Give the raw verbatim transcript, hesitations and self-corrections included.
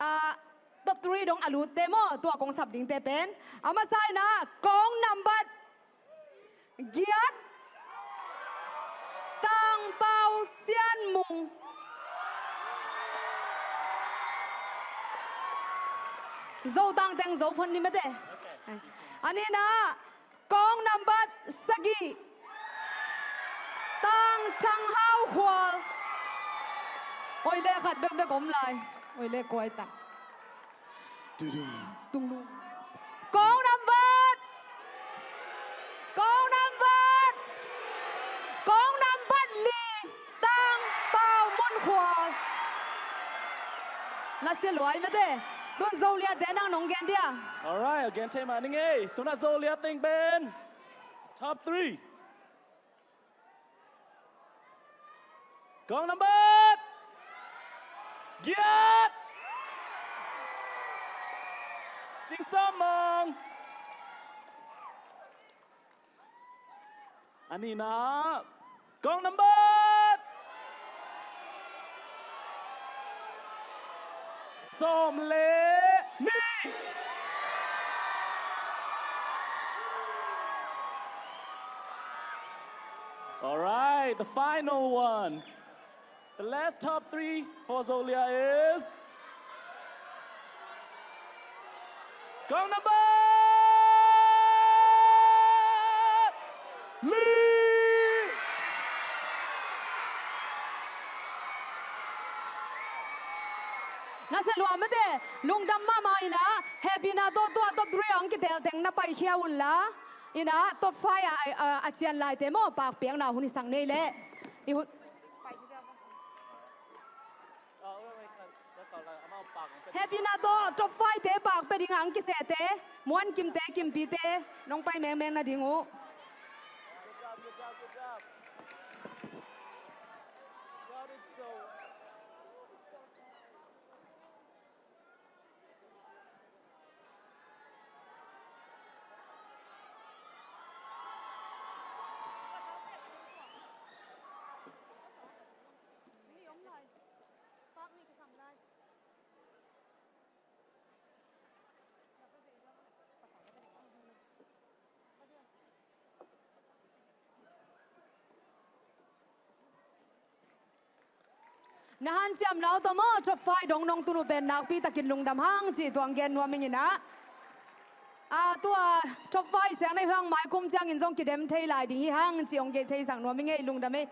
Ah, top three dong a lutte maw, tua kong sap dingte pen. A masa in ah, kong nambat giat, Tang Pau Sian Mung. Zotang teng Zo phot ni mate. A nihna, kong nambat sagih, Tang Thang Hau Khual. Oi le khat bekbek om lai. Oi le kuai tak. Tung lu. Kong nambat. Kong nambat. Kong nambat li, Tang Pau Mun Khual. Na sia luai mate. Tun Zo liate nang nong gen dia. Alright, a gen thei mah ning ei. Tun a Zo liate pen top three. Kong nambat giat, Cing Sawm Mang. A nihna, kong nambat sawm le nih. Alright, the final one. The last top three for Zolia is kong nambat li. Na sia lua mate, lungdam mahmah in ah, hehpihna tawh tua top three ah hong kitel teng na paikhia un la. In ah, top five ah, ah, a cian laite maw, pakpiakna hun i sak nei leh. I hun. Hehpihna tawh top five te pakpia ding ah hong kisehte, Muan Kimte, Kimpite, nong pai mengmeng nading uh. Na hanciamna uh tawh maw, top five dong nong tun uh pen nakpi takin lungdam hang cih tuang gen nuam ing in ah. Ah, tua top five siang na hi hang mai kum ciangin zong kidem thei lai ding hi hang cih hong gen theisak nuam ing ei, lungdam ei.